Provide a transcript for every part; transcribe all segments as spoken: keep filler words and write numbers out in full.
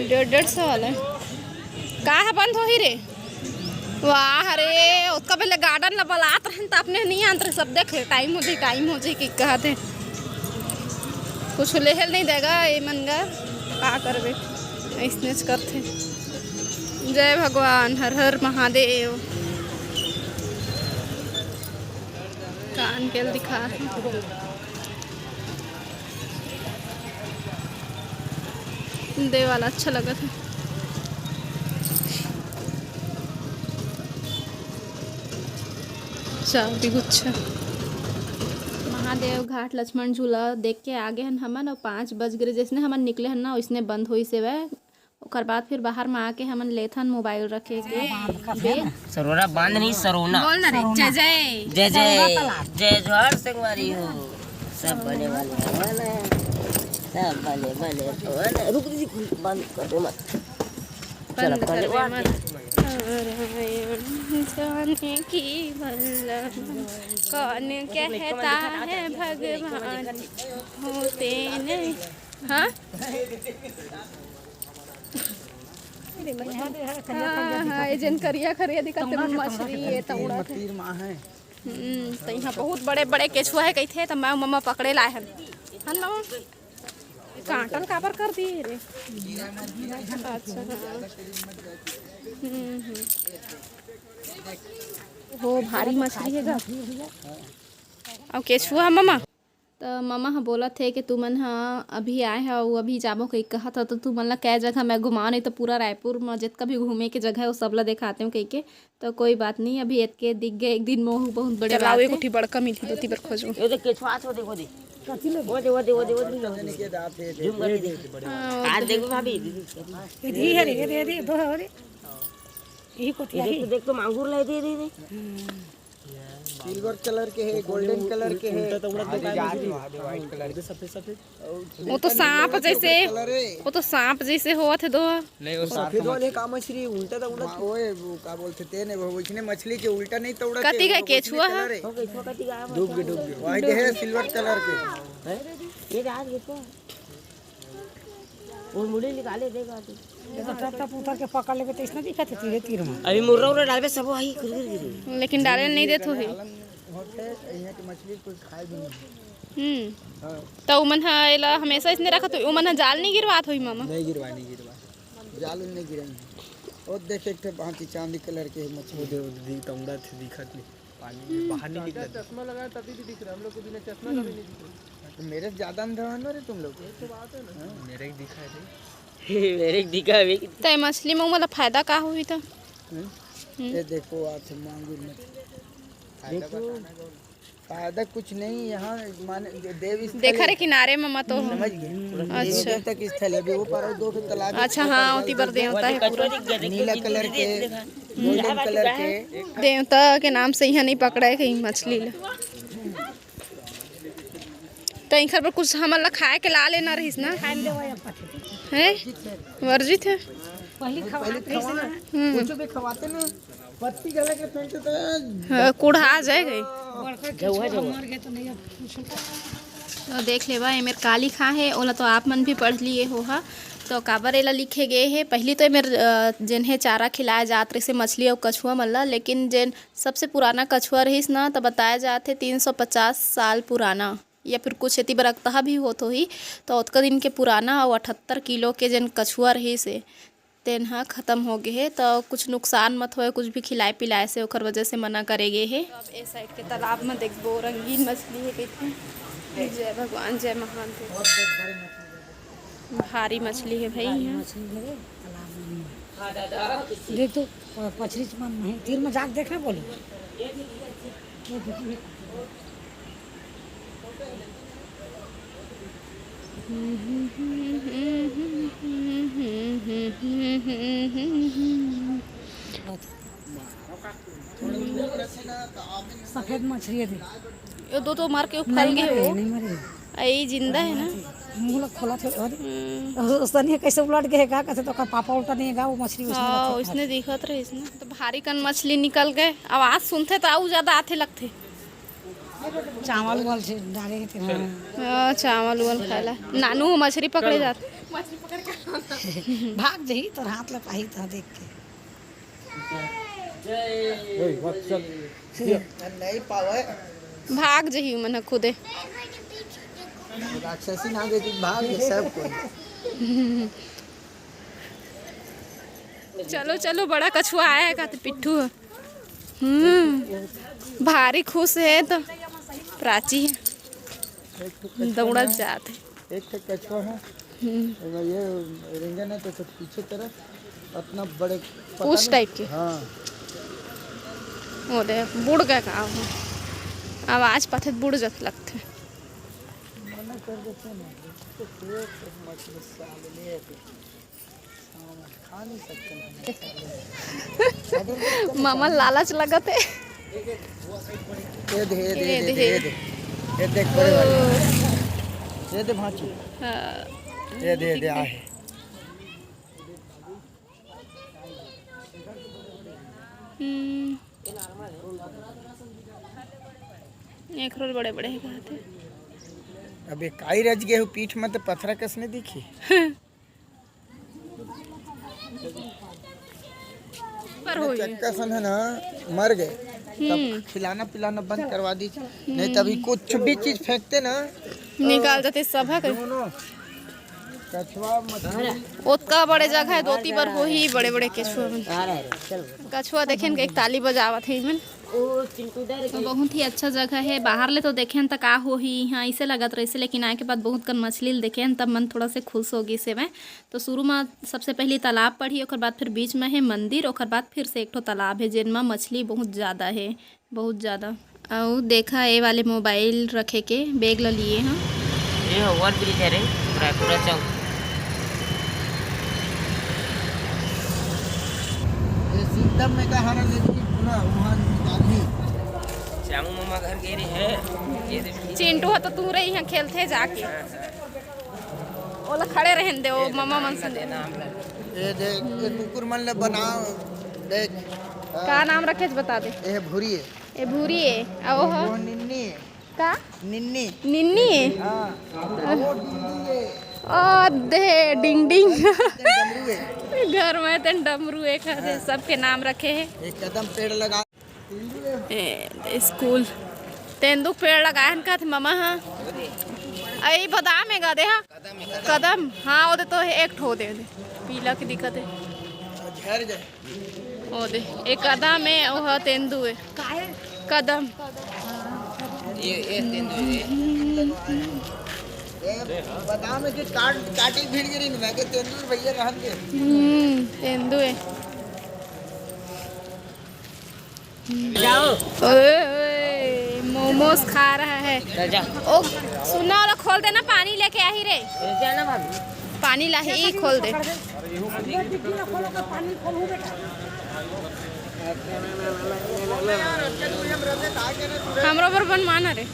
डेढ़ डेढ़ सौ वाला। का ह बंद होही रे? वाह रे, ओतका पहले गार्डन ला बलात रहन त अपने नहीं आंत रहे, सब देख ले, टाइम हो जाए, टाइम हो जाए कि कहत हे। कुछ लेहल नहीं देगा ये मन गा, का करबे, ऐसनेच करथे। जय भगवान, हर हर महादेव। कान के दिखा दे वाला अच्छा लगत हे। चाबी गुच्छा। महादेव घाट लक्ष्मण झूला देख के आगे हन हमन, अउ पाँच बज गे, जैसने हमन निकले हन ना, वैसने बंद होइस हवय। ओकर बाद फिर बाहर में आके हमन लेथन मोबाइल रखे के। सरोना बांध नहीं, सरोना। बोल ना रे, जय जय। जय जय। जय जोहार संगवारी हो। सब बने वाले हो ना? सब बने बने हो ना? रुक दीदी, बंद कर दे मत। चलो, बंद कर दे मत। नारायण जाने की वल्लभ, कौन कहता है भगवान होते नहीं। हाँ? हाँ, हाँ, ये जेन करिया करिया दिखत हे, मछरी, ये तौड़ा थे। तीर मा है। हम्म, तो यहाँ बहुत बड़े बड़े केछुआ है कहिथे, तो मैं मम्मा पकड़े लाए हन। हन मम्मा? कांटन काबर कर दिए रे? अच्छा, हाँ। हम्म, हम्म। हो, भारी मछली है गा। अब केछुआ है मम्मा? त ममा ह बोलत हे कि तुमन ह अभी आए हव अउ अभी जाबो कहिके कहत हव, त तुमन ल कै जगह मैं घुमाव, नहीं त पूरा रायपुर म जतका भी घूमे के जगह हे, वो सब ल देखातेंव कहिके। त कोई बात नहीं, अभी एतके दिख गे, एक दिन मोहू बहुत बड़े चलाओ, बात एक हे। उठी बड़का मिलही, दोती बर खोजो। ये देख, केछुआ आत हे, देखो दे। कथी ले? वो दे, वो दे, वो दे, वो दे, वो दे। जूम करके देख। हाँ, वो आज तो देखो भाभी, दीदी। ये दी है रे, ये दे, ये दे, दो है रे। यही कोती ये देख, आई। तो देख, तो मांगुर ला, दे, दे, दे। सिल्वर कलर के हे, गोल्डन कलर के हे। उल्टा तो उड़त दिखाई दे, दे, दे, व्हाइट कलर। दे, सफेद, सफेद। वो तो सांप जैसे, कलर हे। वो तो सांप जैसे होवत हे दो। नहीं, वो वो सांप सफेद का वाले मछली। का मछली, उल्टा तो उड़त। हाँ, ओए, वो का बोलथे तेने, वो इसने मछली के उल्टा नहीं तौड़त हे, कति का वो केछुआ मछली हे? कलर हे। हो, केछुआ कति का हे? डूब गे, डूब गे। वही दे हे सिल्वर कलर के। हैं? ये आज देखो। वो मुड़ी निकाले देगा तू। ये तो टप टप उतर के पकड़ लेबे, तो इसने दिखत हे तीरे तीर में। अभी मुर्रा उर्रा डालबे, सब वही खुद गिर गिरी। लेकिन डाले नहीं देत होही। होते, यहाँ की मछली कुछ खाए भी नहीं। हम्म। हाँ। तो उमन ह एला हमेशा इसने रखत होही, उमन ह जाल नहीं गिरवात होही मामा? नहीं गिरवा, नहीं गिरवा, जाल नहीं गिराई। और देख, एक ठे बहुत ही चांदी कलर के मछली। वो दे, वो दे, तौड़ा थे, दिखत नहीं। पानी में बाहर नहीं निकलता। चश्मा लगाया तभी भी दिख रहा है, हम लोग को बिना चश्मा का भी नहीं दिख रहा। तो मेरे से ज्यादा अंधा है ना रे तुम लोग। ये तो बात है ना। हाँ। मेरे को दिखाई दे। मेरे को दिखा भी। तय मछली में मतलब फायदा का हुई तो? हम्म? हम्म। ये देखो, आज मांगुर मछली। फायदा देखो। बताना कौन? फायदा कुछ नहीं, यहाँ माने देव स्थल देखा रे है। किनारे में मत हो। समझ गए? अच्छा। देवी देवता की स्थल है, अभी वो पार दो ठो तालाब है, अच्छा, वो पार हाँ, ओती बर देवता है पूरा। नीला कलर के, गोल्डन कलर के। देवता के नाम से यहाँ नहीं पकड़ा है कहीं मछली ला। तो इनकर पर कुछ हमन ला खाए के ला लेना रहिस ना? खाए ले वो अपन। हैं? वर्जित है? पहली खवाते हैं ना। हम्म। कुछ भी खवाते ना, पत्ती गला के फेंकते तो हाँ, कूड़ा आ जाएगा। बड़का केछुआ मर गए तो नहीं, अब कुछ। तो देख लेवा, एमेर का लिखा है, ओला तो आप मन भी पढ़ लिए हो हा। तो काबर एला लिखे गए है, पहली तो एमेर, अ, जेन हे चारा खिलाए जात रहिसे मछली अउ कछुआ मन ला, लेकिन जेन सबसे पुराना कछुआ रहिस ना, त बताया जात हे तीन सौ पचास साल पुराना, या फिर कुछ एती बर अकतहा भी होत होही। त ओतका दिन के पुराना अउ अठहत्तर किलो के जेन कछुआ रहिस हे, तेन ह खतम हो गे हे। त कुछ नुकसान मत होए, कुछ भी खिलाए पिलाए से, ओखर वजह से मना करे गे हे। अब ए साइड के तालाब म देखबो, रंगीन मछली हे कहिथे। जय भगवान, जय महादेव। भारी मछली हे भाई यहाँ। मछली हे रे, तालाब में। देख तो, प-, पछरी च मन नहीं, तीर में जाके देखना बोली। सफेद मछली है, देख। ये दो तो मार के फैल गए हो। नहीं मरे। आ, ये जिंदा है ना? मुंह ला खोला थे, अरे। हम्म। उसने कैसे उलट गए का, कैसे तो ओकर पापा उल्टा नहीं है गा, वो मछली उसने हाँ, रखे उसने था। दिखत रहे इसने। तो भारी कन मछली निकल गए, आवाज सुनते तो आऊ ज्यादा आथे लगथे। चावल उवल से डाले के थे, हाँ। हाँ, चावल उवल खाला। नानू मछली पकड़े जात। मछली पकड़ के भाग जही, तोर हाथ ल पाही त देख के। ए, बस चल। नहीं पावे। भाग जही मन ह खुदे। राक्षसी ना देती, भाग ये सब कोई। चलो चलो, बड़ा कछुआ आया है, कहते पिट्ठू है। हम्म, भारी खुश है तो प्राची है, दौड़त जात है। एक ठे कछुआ है। हम्म, एमा ये रिंगन है तो कुछ पीछे तरफ अपना बड़े पता उस नहीं। टाइप के। हाँ। वो दे, बुड़ गए का हो? आवाज पाथे त बुड़ जत लगथे। मना कर देते हैं ना, तो फिर मछली साल ले आते। खा नहीं सकते हैं। मामा लालच लगत है। ये दे, ये दे, ये ये दे, दे। ये दे। ये देख बड़े वाले। ये दे भांची। हाँ। ये दे, ये दे, आहे। हम्म। एक रोल बड़े बड़े हे कहते। अबे काई रच गए हो पीठ में तो पथरा कस नहीं दिखी। पर होई। चक्का सन है ना, मर गए। तब हम्म। खिलाना पिलाना बंद करवा दी, नहीं तभी कुछ भी चीज फेंकते ना। निकाल देते सब है। दोनों कछुआ मछली। ओतका बड़े जगह है, दोती बर होही बड़े बड़े कछुआ मन। कछुआ देखेन के एक ताली बजावत है मन। बहुत ही अच्छा जगह है। बाहर ले तो देखेन त का होही, यहाँ ऐसे लगत रहिसे, लेकिन आए के बाद बहुत कन मछली ल देखेन, तब मन थोड़ा से खुश हो गइसे। तो शुरू में सबसे पहले तालाब पड़ही, ओकर बाद फिर बीच में है मंदिर, ओकर बाद फिर से एक ठो तालाब है, जेन में मछली बहुत ज्यादा है, बहुत ज्यादा। अउ देखा, ए वाले मोबाइल रखे के बैग ल लिए हम। ये ओवर ब्रिज है रे, रायपुरा चौक। ये सिंदम में का हारा लेती पूरा वहाँ निकाली। श्यामू मामा घर गए रहे हैं। ये देखिए। चिंटू ह तो तू रही यहाँ खेलथे जाके, ओला खड़े रहन दे, ओ मामा मन संग। नाम ला। ये देख, ये कुकुर मन ले बनाओ, देख। का नाम रखे बता दे। ये भूरी है। ए भूरी है, आ ओ ह वो निन्नी है। का? निन्नी। निन्नी है। हाँ। वो डिंडी है। ओ दे डिंग डिंग। डमरू है। घर में तेन डमरू एक है, सबके नाम रखे है। एक कदम पेड़ लगा। ए, स्कूल तेंदू पेड़ लगाए हन कहत ममा हा। अई बादाम है गा दे हा। कदम, हाँ, ओदे तो एक ठो दे दे। पीला के दिखत है। झर जाए। ओ दे, एक कदम है, ओ ह तेंदू है। कदम। ये ये तेंदू है। ये बादाम है कि काट काटी भिड़ गिरी, मैं के तेंदू भैया रहन दे। हम्म, तेंदू है। जाओ। ओए, ओए, मोमोज खा रहा है। जा, जा। ओ, सुना वाला खोल देना, पानी लेके आही रे। ये जाना भाभी। पानी लाही, खोल दे। हमरो बर बनवाना रे।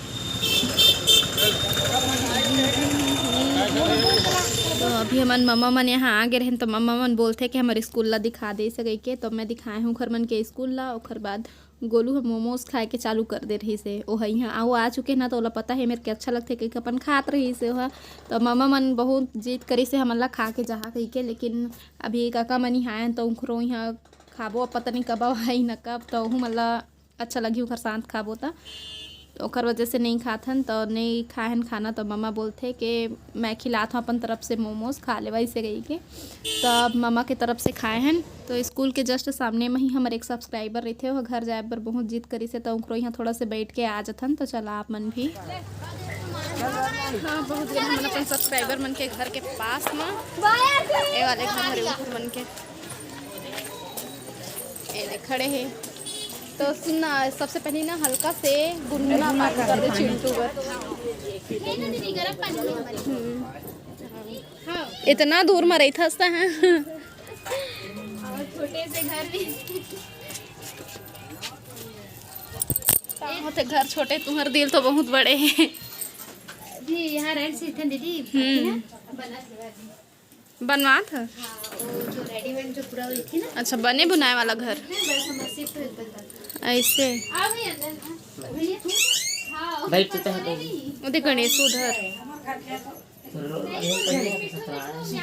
तो अभी हमन ममा मन यहाँ आ गे रहेन, तो ममा मन बोलथे कि हमर स्कूल ला दिखा दे सके के, तो मैं दिखाए हूँ ओखर मन के स्कूल ला। ओखर बाद गोलू ह मोमोज खाए के चालू कर दे रहिस हे। ओह इहाँ आ, वो आ चुके हे ना, तो ओला पता हे मेरे के अच्छा लगथे कहिके अपन खात रहिस हे ओह। तो ममा मन बहुत जिद करिस हे हमन ला खा के जहा कहिके, लेकिन अभी काका मन इहाँ आए हन, तो उखरो इहाँ खाबो, अब पता नहीं कब आई न कब, तो ओहू मन ला अच्छा लगही ओखर साथ खाबो त। ओखर वजह से नहीं खाथन, तो नहीं खाए हन खाना, तो ममा बोलथे कि मैं खिलात हूँ अपन तरफ से मोमोज, खा ले वैसे कहिके। तो अब ममा के तरफ से खाए हन। तो स्कूल के जस्ट सामने में ही हमर एक सब्सक्राइबर रहिथे, ओह घर जाए बर बहुत जिद करिस हे, तो ओकरो यहाँ थोड़ा से बैठ के आ जथन। तो चला आप मन भी। हाँ, बहुत जन हमन अपन सब्सक्राइबर मन के घर के पास में, ए वाले घर हरे, उनकर मन के ए दे खड़े हे। तो सुन ना, सबसे पहले ना हल्का से गुनगुना पानी कर दे चिंटू बर। हम्म। इतना दूर में रहिथस त, हाँ। छोटे से घर में। का होथे, घर छोटे, तुम्हर दिल तो बहुत बड़े हे। जी, यहाँ रेंट से इतने दीदी हम्म। बना के रख दी। बनवात ह? हाँ, वो जो रेडीमेड जो पूरा हुई थी ना, अच्छा, बने बुनाए वाला घर। नहीं, बस हम सिर्फ बंदा। ऐसे। आ भैया, अंदर आ। भैया, हाँ, बैठ तो है, बैठ। ओदे गणेश उधर। रो- ये पहले से ससुराल है।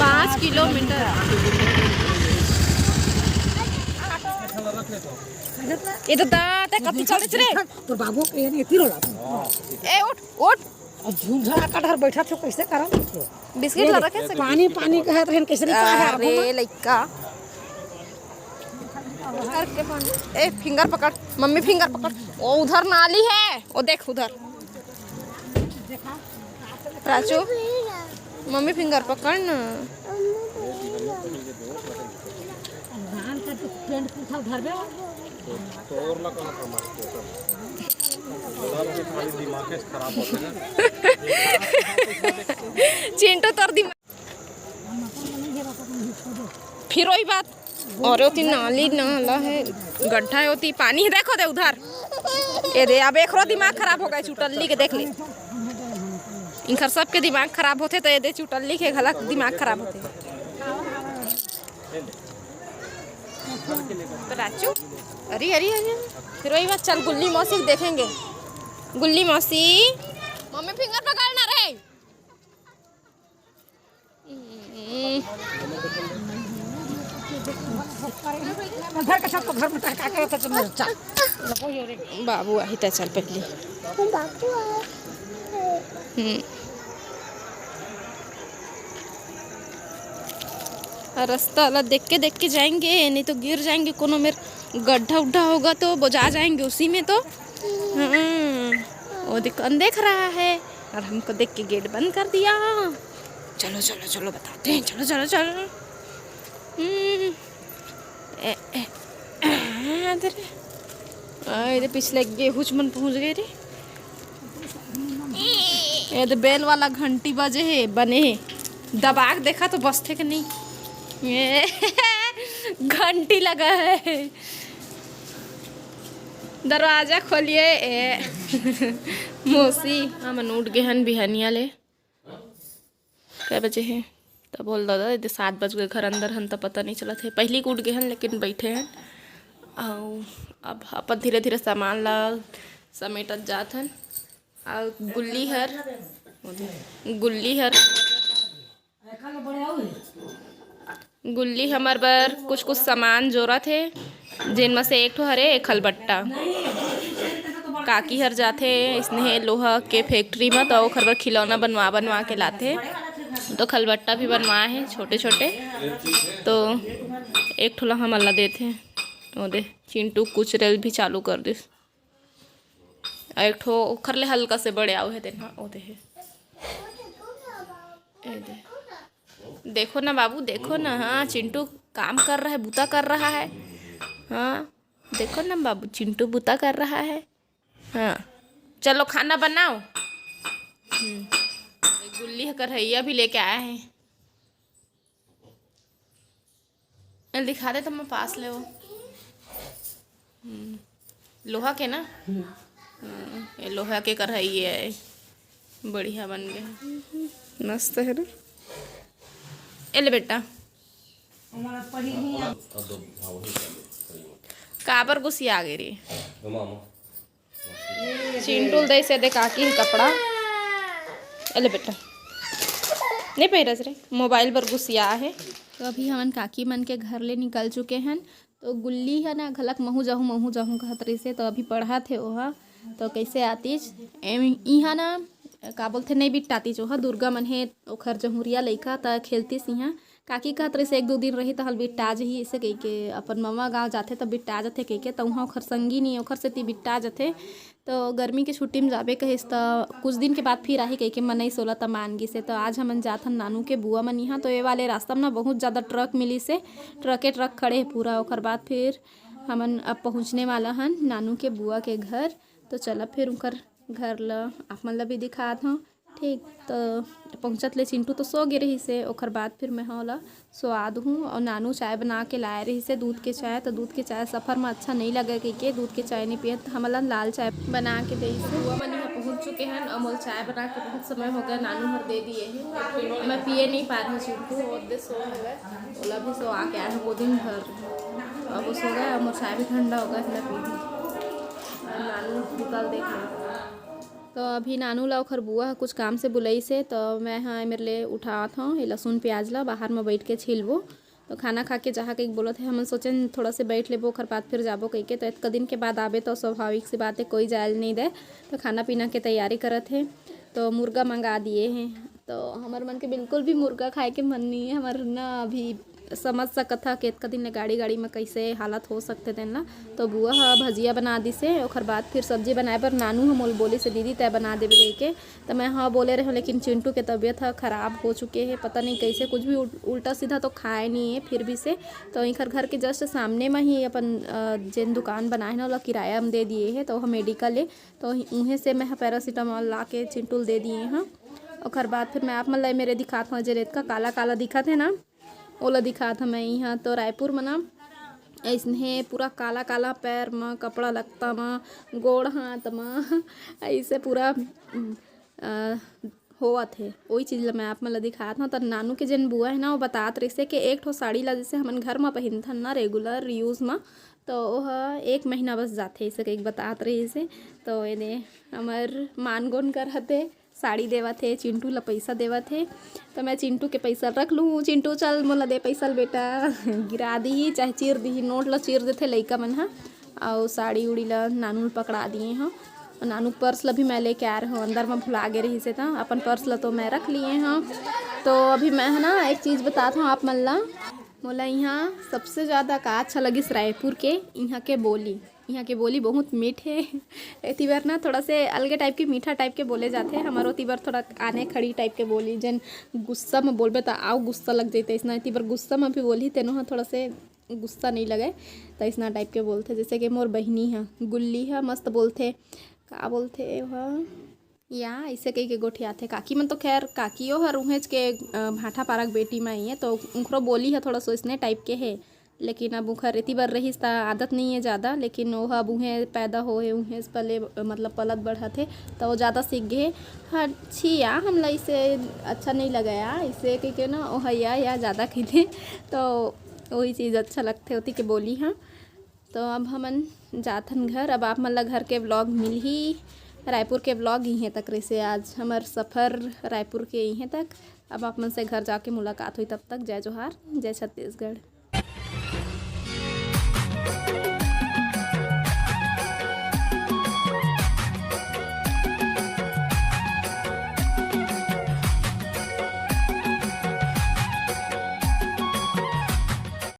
पाँच किलोमीटर। ये तो दांत है, कति चलत रे। तोर बाबू के ये तीरो ला। ए, उठ, उठ। अब झूल झाला का डर बैठा छो, कैसे करम? बिस्किट ला रखे से। पानी, पानी कहत रहन, कैसे नहीं पाए है? अरे लइका। करके पानी। ए, फिंगर पकड़, मम्मी फिंगर पकड़। ओ, उधर नाली है, ओ देख उधर। राजू, मम्मी फिंगर पकड़ ना। धान का तो पेंट पूछा घर में। तोर ला कहाँ समझते हो? बड़ा भी खाली दिमाग के खराब होते हैं। चिंटू, तोर दिमाग फिर वही बात। और ओती नाली नाला है, गड्ढा है, ओती पानी है, देखो दे उधर। ये दे, अब एकरो दिमाग खराब हो गए, चुटल्ली के देख ले। इनकर सबके दिमाग खराब होते तो ये दे चुटल्ली के घलक दिमाग खराब होते। तो राजू, अरे, अरे, अरे, फिर वही बात, चल गुल्ली मौसी को देखेंगे। गुल्ली मौसी, मम्मी फिंगर पकड़ना रे। घर का छत को घर में टहका के रहता, चल, चल। बाबू आही त चल पहले। हम्म। और रास्ता वाला देख के, देख के जाएंगे, नहीं तो गिर जाएंगे। कोनो मेर गड्ढा उड्ढा होगा तो बोजा जाएंगे उसी में तो। हम्म। वो देख, कौन देख रहा है? और हमको देख के गेट बंद कर दिया। चलो, चलो, चलो, बताते हैं, चलो, चलो, चलो। हम्म। ए, ए, ए, इधर। आ, इधर पिछले गेहूं मन पहुंच गए रे। ये तो बेल वाला घंटी बजे है, बने है। दबा के देखा तो बजथे के नहीं। ये घंटी लगा है। दरवाजा खोलिए, ए, मौसी। हमन उठ गए हन बिहनिया ले। कै बजे हे? त बोल दादा, एदे सात बज गए, घर अंदर हन त पता नहीं चलत हे। पहली के उठ गए हन, लेकिन बैठे हन। अउ अब अपन धीरे-धीरे सामान ला समेटत जात हन। अउ गुल्ली हर, गुल्ली हर, गुल्ली हमर बर कुछ-कुछ सामान जोरत हे, जेन म से एक ठो हरे खलबट्टा। काकी हर जाथे इसने लोहा के फैक्ट्री म, तो ओखर बर खिलौना बनवा, बनवा के लाथे। तो खलबट्टा भी बनवाए हे छोटे-छोटे, तो एक ठो ला हमन ला देथे। ओदे चिंटू कुचरल भी चालू कर दिस। अउ एक ठो ओखर ले हल्का से बड़े आउ हे, तेन ह, ओदे हे। ए दे। देखो ना बाबू, देखो ना, हाँ, चिंटू काम कर रहा है, बूता कर रहा है। हाँ, देखो ना बाबू, चिंटू बूता कर रहा है। हाँ, चलो खाना बनाओ। हम्म, गुल्ली ह करहैया भी लेके आया है। ए, दिखा दे तो मैं पास ले वो। हम्म, लोहा के ना? हम्म, ये लोहा के कढ़ाई है, बढ़िया बन गया, मस्त है ना? ए ले बेटा, काबर गुसिया गे रे? चिंटू ल दे से दे काकी ह कपड़ा। ए ले बेटा, नहीं पहिरस रे, मोबाइल बर गुसिया है। तो अभी हमन काकी मन के घर ले निकल चुके हन। तो गुल्ली ह ना घलक महू जाहूँ, महू जाहूँ कहत रहिसे, तो अभी पढ़त हे ओहा। तो कैसे आतिस एम-, इहाँ ना का बोलथे, नहीं बिट्टातिस, ओहा दुर्गा मन हे, ओखर जहुरिया लइका, त खेलतिस इहाँ। काकी कहत रहिस, "एक दू दिन रही, त हल बिट्टा जही," अइसे कहिके, अपन ममा गाँव जाथे, त बिट्टा जाथे कहिके, त उहाँ ओखर संगी नहीं, ओखर सेती बिट्टा जाथे। तो गर्मी के छुट्टी में जाबे कहिस, त कुछ दिन के बाद फिर आही कहिके मनइस ओला, त मान गिस हे। तो आज हमन जाथन नानू के बुआ मन इहाँ। तो ये वाले रास्ता में ना बहुत ज़्यादा ट्रक मिलिस हे, ट्रके ट्रक खड़े हे पूरा। ओकर बाद फिर हमन अब पहुँचने वाला हन नानू के बुआ के घर। तो चला फिर उनकर घर ल आप मन ल भी दिखात हौं। ठीक, तो पहुँचत ले चिंटू तो सो गे रहिस हे। ओकर बाद फिर मैं ह ओला सोआ दूहूँ। और नानू चाय बना के लाए रहिस हे, दूध के चाय। तो दूध के चाय सफर में अच्छा नहीं लगे कहिके दूध के चाय नहीं पियत, हमन ला लाल चाय बना के देइस हे। बुआ मन यहाँ पहुँच चुके हैं और मोला चाय बना के बहुत समय हो गया, नानू हर दे दिए हैं। मैं पिए नहीं पा रही, चिंटू ओदे सो हवे, ओला भी सोआ के आए हैं वो दिन भर। अब वो सो गए और मोर चाय भी ठंडा हो गया, मैं पी दी। और नानू निकाल देख लो। तो अभी नानू ला ओखर बुआ ह कुछ काम से बुलाइस हे, तो मैं ह एमेर ले उठावत हौं ये लहसुन प्याज ला, बाहर में बैठ के छीलबो। तो खाना खा के जहाँ कहीं बोलत हे, हमन सोचेन थोड़ा से बैठ लेबो, ओखर बाद फिर जाबो कहिके। तो इतका दिन के बाद आबे, तो स्वाभाविक सी बात है, कोई जायल नहीं दे। तो खाना पीना के तैयारी करत हे, तो मुर्गा मंगा दिए हे। तो हमर मन के बिल्कुल भी मुर्गा खाए के मन नहीं है, हमर ना अभी समझ सकत हा कि इतका दिन ले गाड़ी, गाड़ी में कैसे हालत हो सकथे तेन ला। तो बुआ ह भजिया बना दिस हे, ओखर बाद फिर सब्जी बनाए बर नानू ह मोल बोलिस हे, "दीदी, तै बना देबे," कहिके। तो मैं हाँ बोले रहे, लेकिन चिंटू के तबीयत ह खराब हो चुके हे, पता नहीं कैसे, कुछ भी उल-, उल्टा सीधा तो खाए नहीं है फिर भी से। तो इखर घर के just सामने में ही अपन, अ, जेन दुकान बनाए हे ना, ओला किराया में दे दिए हे, तो ओह मेडिकल हे। तो उहें से मैं ह पैरासीटामोल ला के चिंटू ल दे दिए हँ। ओखर बाद फिर मैं आप मन ला मेरे दिखात हौं, जेन एतका काला काला दिखत हे ना, ओला दिखात हौं मैं। इहाँ तो रायपुर म ना अइसने पूरा काला काला पैर म, कपड़ा लत्ता म, गोड़ हाथ म, अइसे पूरा, अ, होवत हे। ओही चीज ल मैं आप मन ल दिखात हौं। त नानू के जेन बुआ हे ना, वो बतात रहिस हे कि एक ठो साड़ी ला जैसे हमन घर म पहिनथन ना regular use म, तो ओह एक महीना बस जाथे, अइसे कहिके बतात रहिस हे। तो एदे हमर मानगोन करत हे, साड़ी देवत हे, चिंटू ला पैसा देवत हे। तो मैं चिंटू के पैसा रख लूँ, "चिंटू चल, मोला दे पैसा ल बेटा।" गिरा दिही, चाहे चीर दिही, नोट ला चीर देथे लइका मन ह। अउ साड़ी उड़ी ला नानू ल पकड़ा दिए हौं। अउ नानू के पर्स ला भी मैं लेके आए रहौं, अंदर म भुला गे रहिस हे, त अपन पर्स ला तो मैं रख लिए हौं। तो अभी मैं ह ना एक चीज बतात हौं आप मन ला, मोला इहाँ सबसे ज़्यादा का अच्छा लगिस रायपुर के, इहाँ के बोली। इहाँ के बोली बहुत मीठ हे। एती बर ना थोड़ा से अलगे टाइप के, मीठा टाइप के बोले जाथे। हमर ओती बर थोड़ा आने खड़ी टाइप के बोली, जेन गुस्सा म बोलबे त आउ गुस्सा लग जइते, अइसना। एती बर गुस्सा म भी बोली, तेनो ह थोड़ा से गुस्सा नहीं लगे, त अइसना टाइप के बोलथे। जैसे कि मोर बहिनी ह, गुल्ली ह, मस्त बोलथे, का बोलथे ओह, या अइसे कहिके गोठियाथे। काकी मन तो खैर, काकियो हर उहेंच के, अ, भाठा पारा के बेटी माई हे, तो उंखरो बोली ह थोड़ा सो अइसने टाइप के हे। लेकिन अब उंखर एती बर रहिस, त आदत नहीं हे ज़्यादा, लेकिन ओह अब उहें पैदा होए, उहें से पले, मतलब पलत बढ़त हे, त वो ज़्यादा सीख गे हे। "हर छी या, हमला इसे अच्छा नहीं लगा या," इसे कहिके ना, ओह या, या ज़्यादा कहिथे, तो वही चीज़ अच्छा लगथे ओती के बोली ह। तो अब हमन जाथन घर। अब आप मन ला घर के vlog मिलही, रायपुर के vlog इहें तक रहिसे। आज हमर सफर रायपुर के इहें तक। अब आप मन से घर जाके मुलाकात होई, तब तक जय जोहार, जय छत्तीसगढ़।